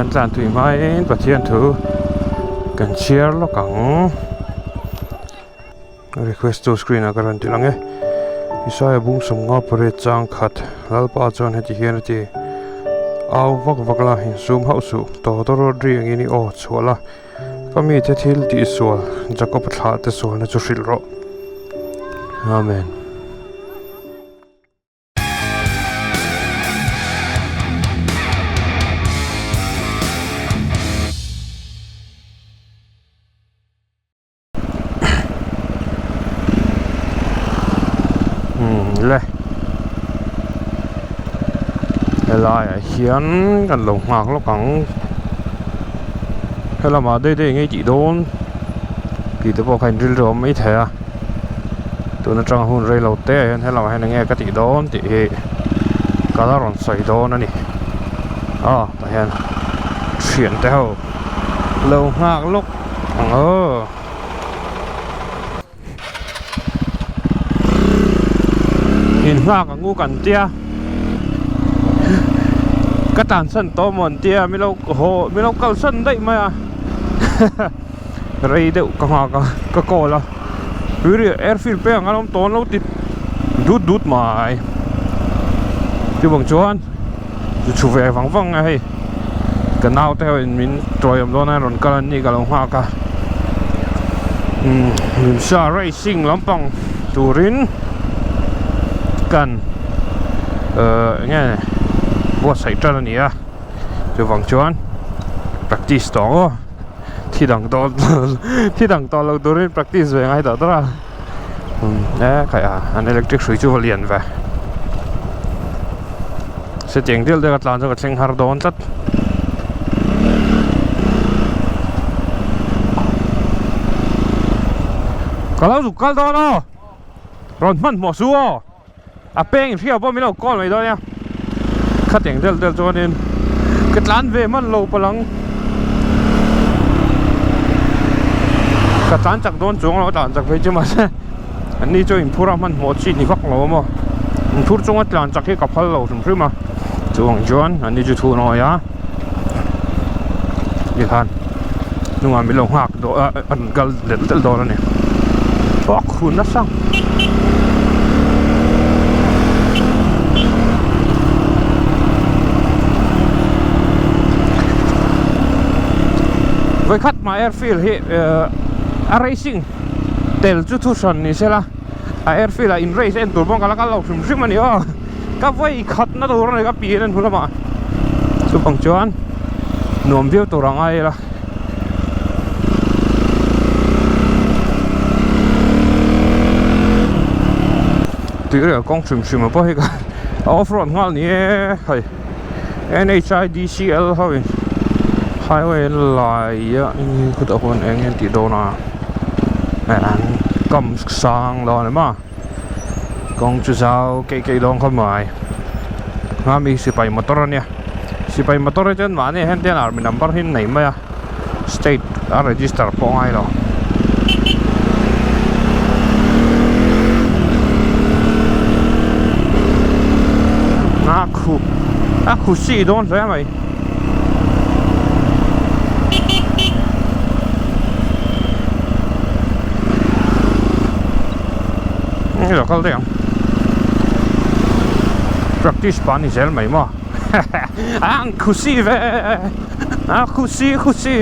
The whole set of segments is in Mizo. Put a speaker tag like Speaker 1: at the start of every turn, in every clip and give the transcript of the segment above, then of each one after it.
Speaker 1: Kan tlan tui hmain Pathian thu kan chhiar lawk ang. Request tu screen ah ka rawn ti lang e. Isaiah bung sawmnga pariat chang khat Lalpa chuan heti hian a ti, Au vak vak la, insum hauh suh, tawtawrawt ri angin i aw chhuah la, ka mite thil tih sual Jakob thlah te sualna chu hrilh rawh. Amen. Le helaiah hian kan lo nghak lawk ang helamah daih daih eng nge tih dawn tih te pawh kha in rilru a awm maithei a tun atanga hun rei lo te ah hian helamah hian eng nge ka tih dawn tih hi ka la rawn sawi dawn a ni aw tah hian thiante ho lo nghak lawk ang aw. In nghak ang u kan tia ka tlansan tawh maw an tia mi lo haw mi lo kalsan daih mai a rei deuh ka nghak a ka call a tui airfield peng ang a lo awm tawh an lo ti dut dut mai chuvang chuan chu chhu ve vang vang a hei ka nau te ho in min tawi awm dawn a rawn kal an nih ka lo nghak a umm limsa racing lampang turin kan ehh eng nge buatsaih tan a ni a chuvang chuan practice tawh ang aw thi dang tawh thi dang tawh lo turin practice ve ngai tawh tawh a umm e khai a an electric hrui chu va lian ve setiang deuh deuh a tlan chu ka thleng har dawn tlat ka lo zuk kal dawn aw rawn hmanhmawh su aw. A peng hriau pawh min lo call mai dawn nia khatiang del del chuanin ka tlan ve hman lo palang ka tlan chak dawn chuang lo a tlan chak phei chu mahse an ni chu inphur a hmanhmawh chi ni vak lo a maw inphur chunga tlan chak hi ka phal lo hrim hrim a chuvang chuan an ni chu thu an awi a tikhan hnungah min lo nghak dawn a an kal delh delh dawn a ni a khur nasa vawikhat mah airfield hi a racing tel chu thu hran ni sela a airfield ah in race en tur pawh ka la kal lo hrim hrim a ni aw ka vawi khat na tur a ni ka pian a hnu lamah chupang chuan nuam viau tur a ngai ila. Tui rel kawng hrim hrim ah pawh hei a off road nghal ni e hei N_H_I_D_C_L ho in highway an lai a khutah khuan eng nge an tih dawn a an kam sang dawn em a kawng chu zau keih keih dawn khawp mai a mi sipai motor a nia sipai motor hi chuan mahni ah hian te army number hi an nei mai a state a register pawh a ngai lo. A khu a khu si dawn hle mai. Lo kal daih ang practice pah a ni zel mai maw ang khusi ve a khusi khusi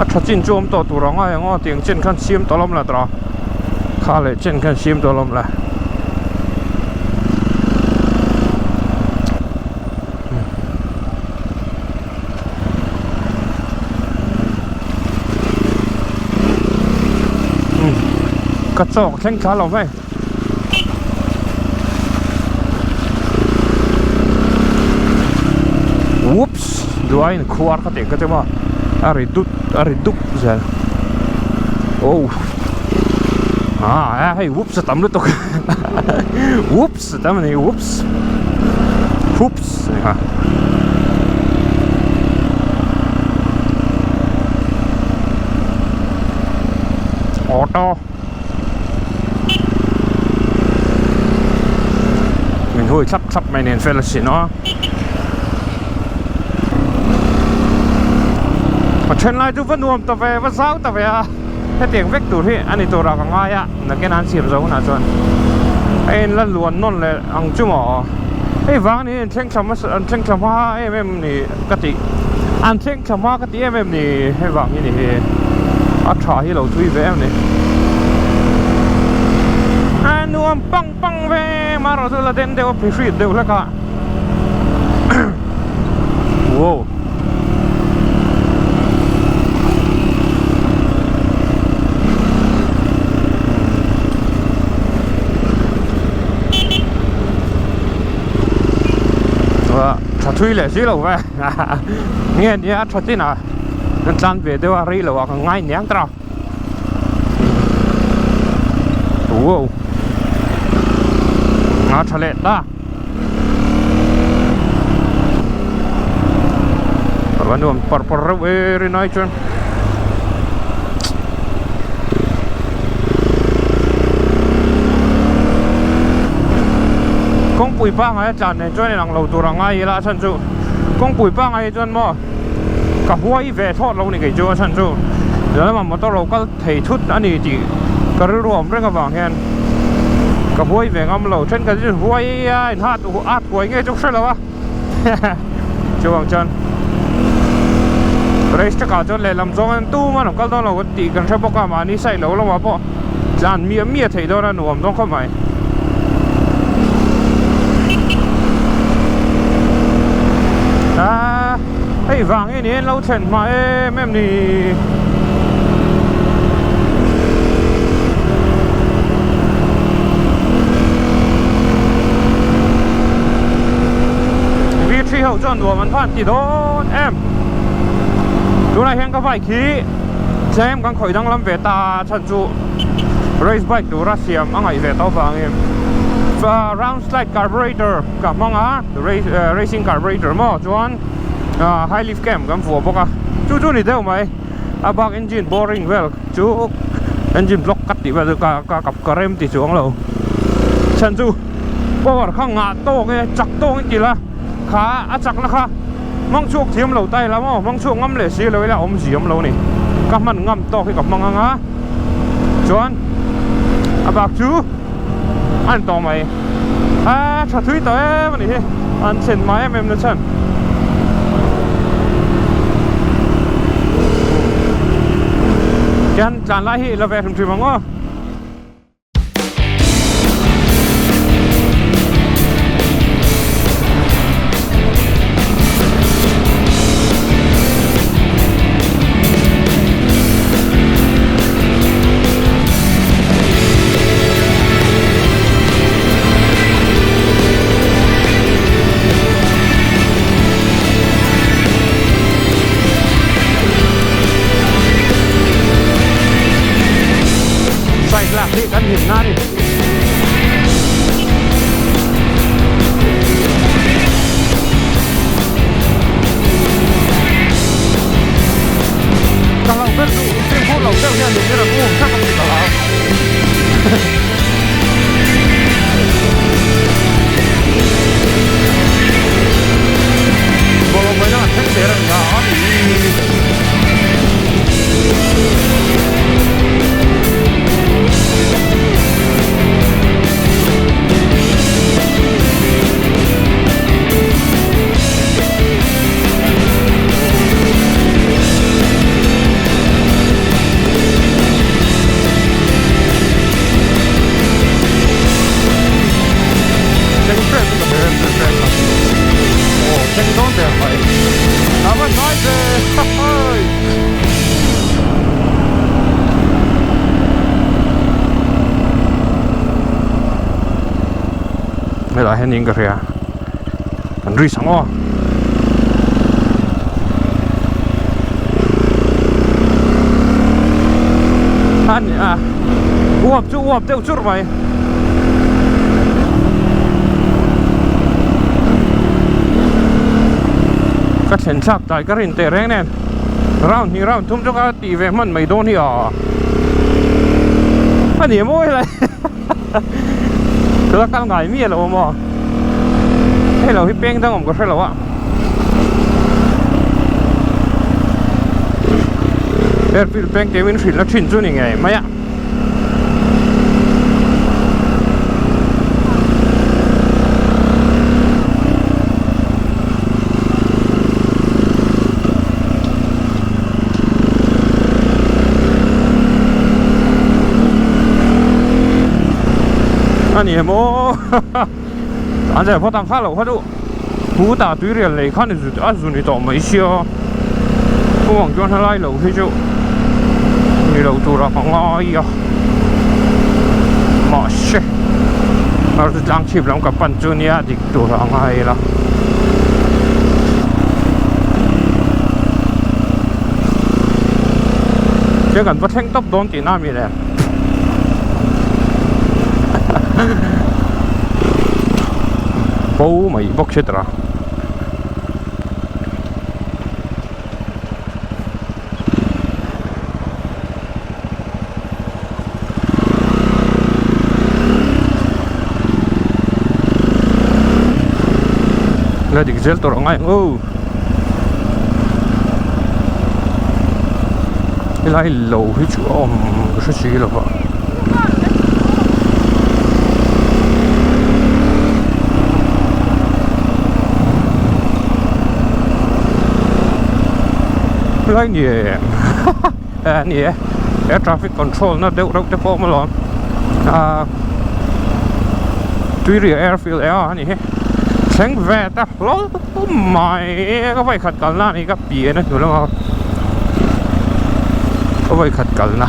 Speaker 1: a tha chin chu awm tawh tur ang a eng aw tiang chen khan siam tawh lawm la tawh kha leh chen khan siam tawh lawm la. Ka chawk thleng thla lo hei whoops duaiin khuar ka tih ka ti maw a ri dut a ri dup zel oh ah hei whoops a tam lutuk whoops a tam a ni whoops whoops a ni kha. Auto min hui thlap thlap mai nen fel asin aw. A then lai chu va nuam ta ve, va zau ta ve a, hetiang vek tur hi a ni turah ka ngai a, nakin an siam zo hunah chuan a in la luan nawn leh ang chu maw. Hei vang ni an thleng thla hmasa an thleng thla hma em em ni ka tih an thleng thla hma ka tih em em ni hei vang hi ni hi a tha hi lo thui ve em ni. A nuam pang pang ve marawh chu la den deuh a phihrit deuh hlek a. Wow. Tha thui leh si lo ve nge nia tha chin a kan tlan ve deuh a rei lo a ka ngai niang tawh wow a tha leh ta. A nuam par par reuh e rin ai chuan kawngpui pangai a tlan nen chuan inang lo tur a ngai ila a chhan chu kawngpui pangai hi chuan maw ka huai ve thlawt lo ni kei chu a chhan chu lamah motor lo kal thei thut a ni tih ka rilru awm reng avang hian ka huai ve ngam lo thenkhat hi chu huai a in hat at huai nge chu ka hre lo a chuvang chuan race track ah chuan lehlam zawng hian tum a rawn kal dawn lo tih kan hre bawk a mahni side lo lamah pawh tlan miah miah theih dawn a nuam dawn khawp mai. Aaa hei vang hi ni an lo thlen hma em em ni. V3 ho chuan nuam an phan ti dawn em tunah hian ka bike hi tlem kan khawih danglam ve ta a chhan chu race bike tura siam a ngaih ve tawh avangin round slide carburetor ka hmang a racing carburetor maw chuan high lift cam kan vuah bawk a chu chu ni deuh mai a bak engine boring vel chu engine block ka tih vel chu ka ka ka rem ti chuang lo chhan chu power kha ngah tawk e chak tawk in ti la kha a chak na kha hmang chhuak thiam lo ta ila maw hmang chhuak ngam leh si lo ila awm ziam lo ni ka hman ngam tawk hi ka hmang ang a chuan a bak chu a ni tawh mai a tha thui tawh em a nih hi an thlen mai em em na chhan. Tihian tlan lai hi i la ve hrim hrim ang aw. Side lak hi kan him na a ni. Ka hlauh ber chu fimkhur lo deuh hian min rawn um thak a ni ta lo. Bawlhhlawh vawiin a thleng der a ni a Thleng hrep chu ka hre rem rem rem a aw thleng dawn der mai a va hnai ve hahaii. Helai hian in ka hria kan ri sang aw. A uap chu uap deuh churh mai. Ka thlen thlak dai ka rin teh reng nen round hnih round thum chu ka tih ve hman mai dawn hi a a ni mawi lai tuna kal ngai miah lo maw hei lo hi peng dang awm ka hre lo a. Airfield peng te min hrilh na thin chu ni ngei mai a. A ni em aw an zai phawt ang kha lo kha chu pu ta tui rial nei khan a zu ni tawh mai sia pu ang chuan helai lo hi chu ni lo tur a ka ngai a mahse a tlang chhip lam ka pan chu nia dik tur a ngai la. Chuan kan va thleng tawp dawn tihna a mi le bo mai bawk si tawh a. La dik zel tawh ang ai aw helai lo hi chu a awm ka hre si lo va. Helai ni em a ni e he traffic control na deuh reuh te pawh a awm alawm ah Tuirial airfield e a ani hi thleng ve ta hlawl mai ka vawikhat kalna a ni ka pian a hnu lama ka vawikhat kalna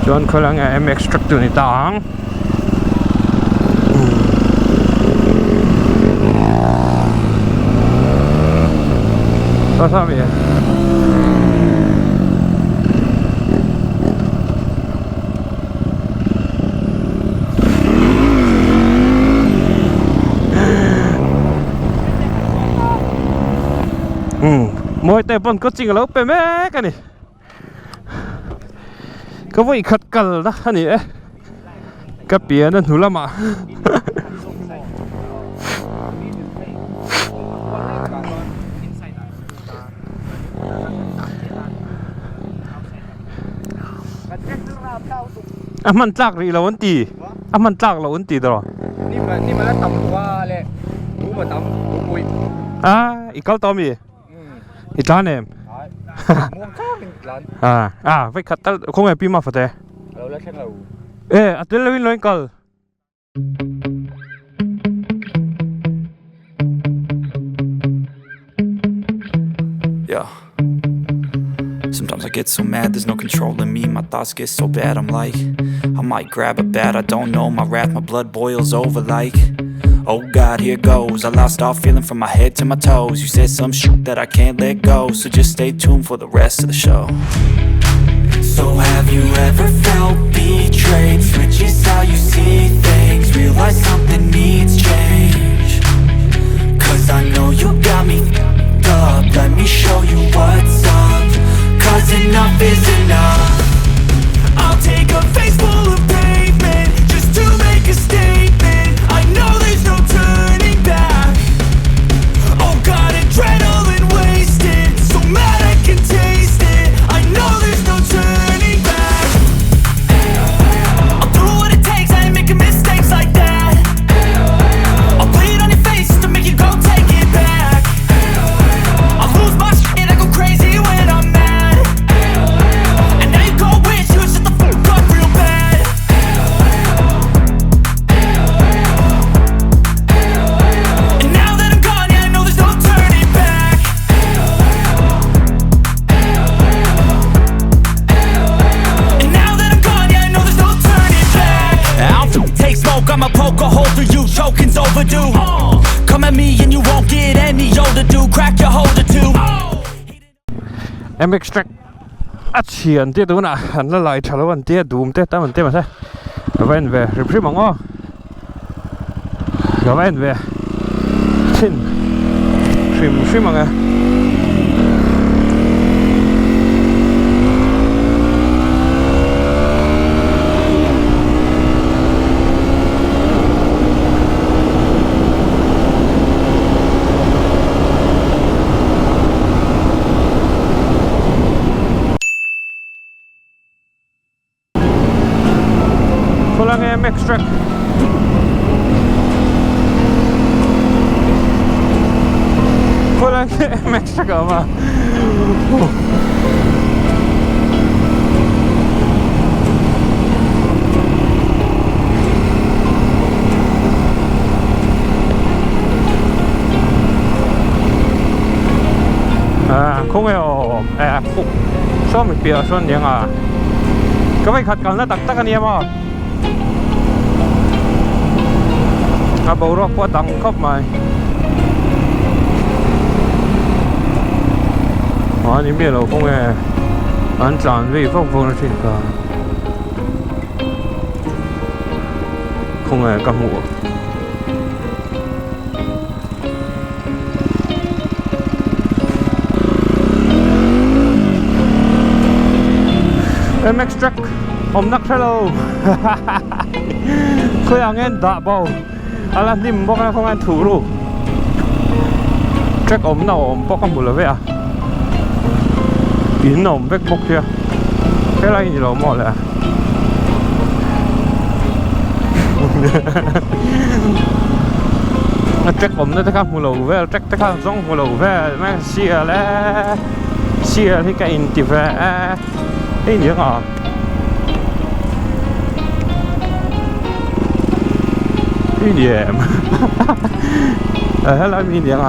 Speaker 1: chuan khawilai nge mx truck chu ni ta ang. Mawi te pawn coaching a lo pe mek a ni. Ka vawi khat kal na a ni e ka pian a hnu lamah a hman tlak rih lo an ti a hman tlak loh an ti tawh a i kal tawh ami. I tlan em? À, à, vei khat tal khawnge pi ma fate.
Speaker 2: Alo la thleng lo.
Speaker 1: E, a tel lo in lo in kal.
Speaker 3: Yeah. Sometimes I get so mad, there's no controlling me. My thoughts get so bad, I'm like, I might grab a bat, I don't know. My wrath, my blood boils over like, oh God, here goes. I lost all feeling from my head to my toes. You said some shit that I can't let go, so just stay tuned for the rest of the show. So have you ever felt betrayed? Switches how you see things, realize something needs change. Cause I know you got me f***ed up, let me show you what's up. Cause enough is enough. I'll take a face full of pavement just to make a statement. I know there's no turning back. Oh God, adrenaline wasted, so mad I can taste it. I know there's no turning back. I'll do what it takes, I ain't making mistakes like that. I'll bleed on your face just to make you go take it back. I lose my shit, I go crazy when I'm mad. And now you go wish you would shut the fuck up real bad. And now that I'm gone, yeah, I know there's no turning back. And now that I'm gone, yeah, I know there's no turning back. I don't take smoke, I'ma poke a hole through you, choking's overdue. Come at me and you won't get any older, dude. Crack your holder too.
Speaker 1: MX track a chhian te tunah an la lai tha lo an tia dum te tam an tia mahse ka va en ve hrim hrim ang aw ka va en ve thin hrim hrim ang e. Khawlai nge MX track Khawlai nge MX track a awm a Ah khawnge awm eh sawmi piahah sawn aniang a ka vawikhat kalna tak tak ania maw a boruak pawh a dang khawp mai mahni miah lo kawng e an tlan vei vak vak na thin kha khawnge ka hmuh. MX track awmna hre lo khawiah nge an dah bo a la hnim bawk a khawngain thuh ru track awmna a awm pawh ka hmu lo ve a in a awm vek bawk sia helai hi ni lo maw le. A track awmna te kha hmu lo vel track te kha zawng hmu lo vel mai a sial e sial hi ka inti ve e hei ni ang a hei ni em a helai mi ni ang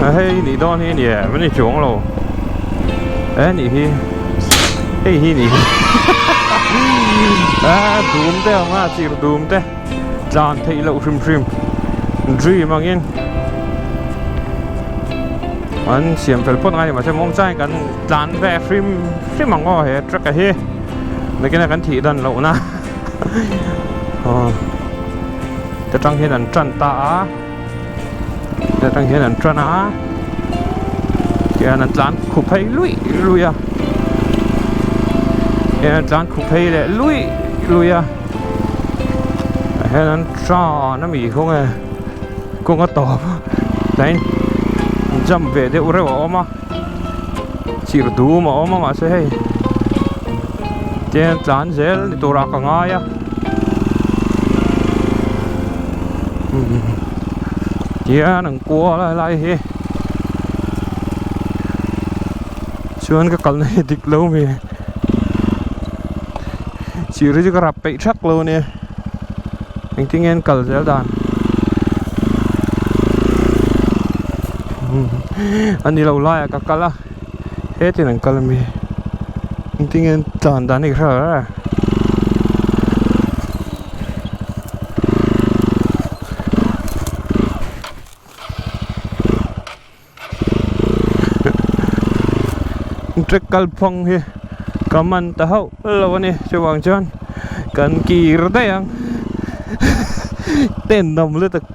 Speaker 1: a hei nih dawn hi ni em a ni chuang lo e nih hi. Hei hi ni a dum te ang a chir dum te tlan theih loh hrim hrim dream angin an siam fel phawt ngai mahse mawng changin kan tlan ve hrim hrim ang aw he truck a hi nakin a kan thih dan loh na aw ta tang hian an tan ta a ta tang hian an tan a tihian an tlan khu phei luih luih a tihian an tlan khu phei leh luih luih a ah hian an tan a mi kawng e kawng a tawp a tlaiin jump ve deuh reuh a awm a chir dum a awm a mahse hei tihian tlan zel ni turah ka ngai a. Tihian an kual a helai hi chuan ka kalna hi dik lo mi chir hi chu ka rap peih thak lo a nia engtin nge an kal zel dan a ni lo laiah ka kal a hetin an kal a mi engtin nge an tlan dan hi ka hre lo e. Track kalphawng hi ka man ta hauh lo a ni chuvang chuan kan kir daih ang tenawm lutuk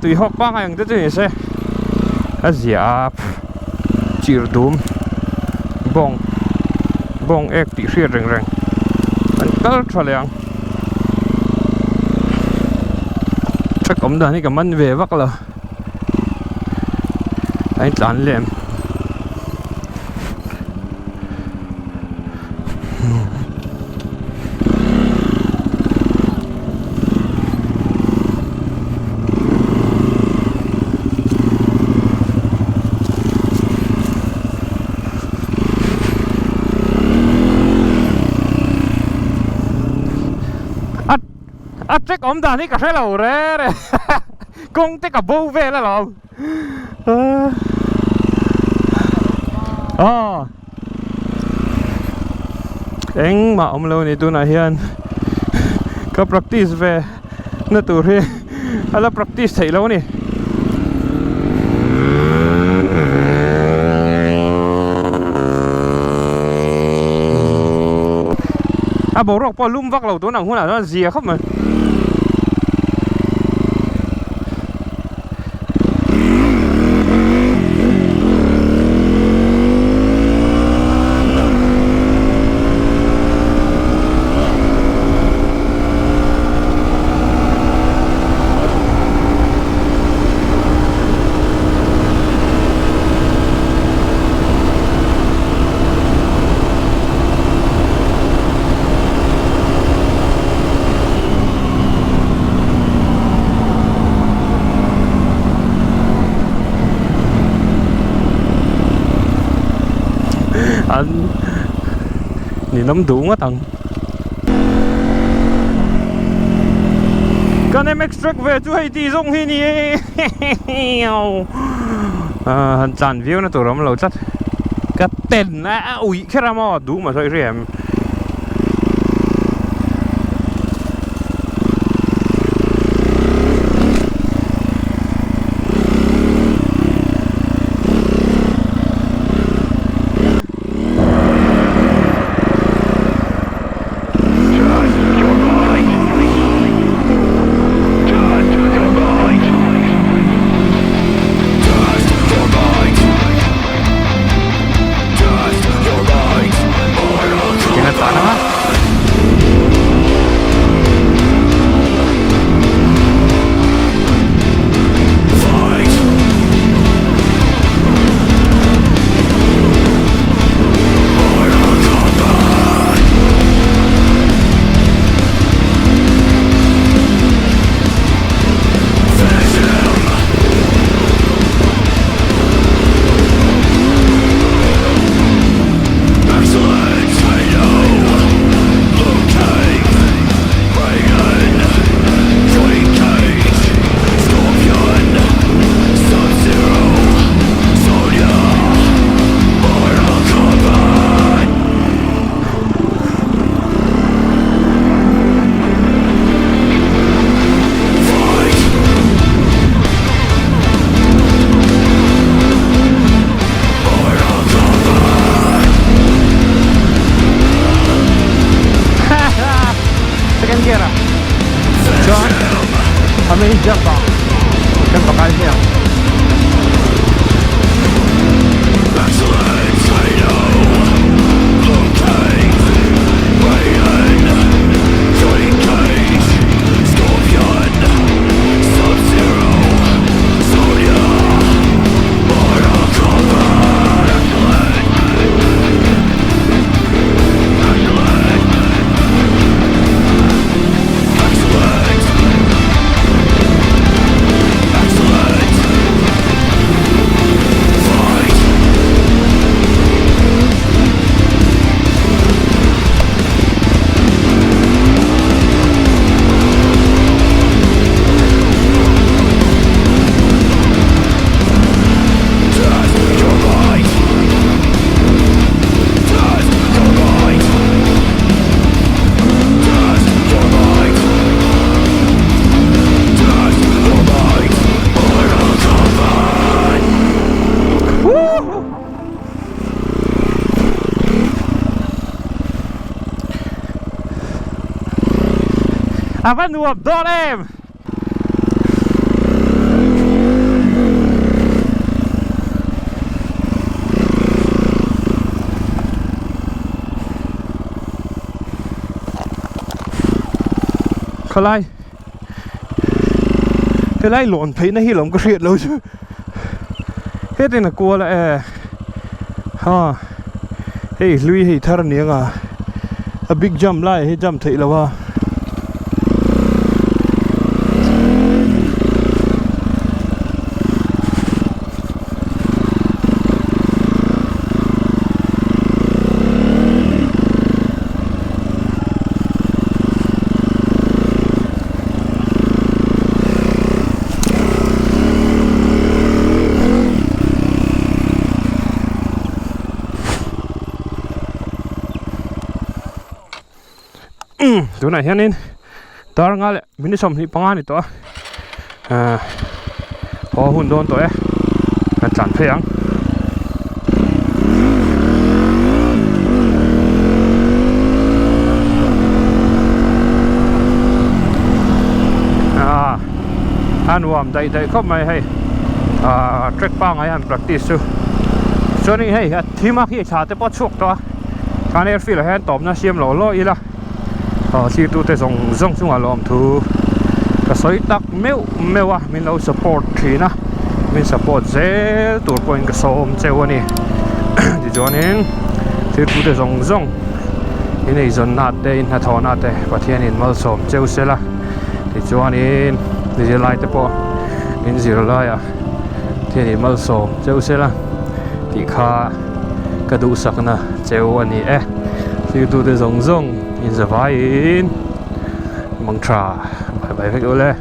Speaker 1: tui hawk pangngai ang te chu ni se a ziah a chir dum bawng bawng ek tih hriat reng reng an kal tha leh ang truck awm dan hi ka man ve vak lo a in tlan lem. A track awm dan hi ka hre lo re re kawng te ka bo vel alawm aw engmah awm lo a ni tunah hian ka practice ve na tur hi a la practice theih lo a ni. A boruak pawh a lum vak lo tun ang hunah chuan zia khawp mai. In awm duh ngawt ang. Kan MX track ve chu hei tih zawng hi ni e han tlan viau na tur a awm lo tlat ka ten a a uih kher a maw duh mah sawi hria em. Second gear ah chuan a main jump ah kan pakai hle ang. A va nuam dawn em! Khalai helai lawn pheihna hi lawm ka hriat lo chu hetin a kual a e ha hei hlui hei thar a ni ang a a big jump lai hi jump theih loh a. Tunah hianin dar nga leh minute 25 a ni tawh a ahh haw hun dawn tawh e kan tlan phei ang. Ahh a nuam daih daih khawp mai hei ahh track pangngai han practice chu chuanin hei a thim a khi thla te pawh a chhuak tawh a khan airfield ah hian tawpna siam lo hlawh ila aw thirtute zawng zawng chungah lawmthu ka sawi tak meuh meuh a min lo support thin a min support zel tur pawhin ka sawm cheu a ni tichuanin thirtute zawng zawng in eizawnna te in hnathawhna te Pathianin malsawm cheu sela tichuanin zirlai te pawh in zirlaiah Pathianin malsawm cheu sela tih kha ka duhsakna cheu a ni e. Thiltute zawng zawng inzavaiin mang tha bye bye vek ule.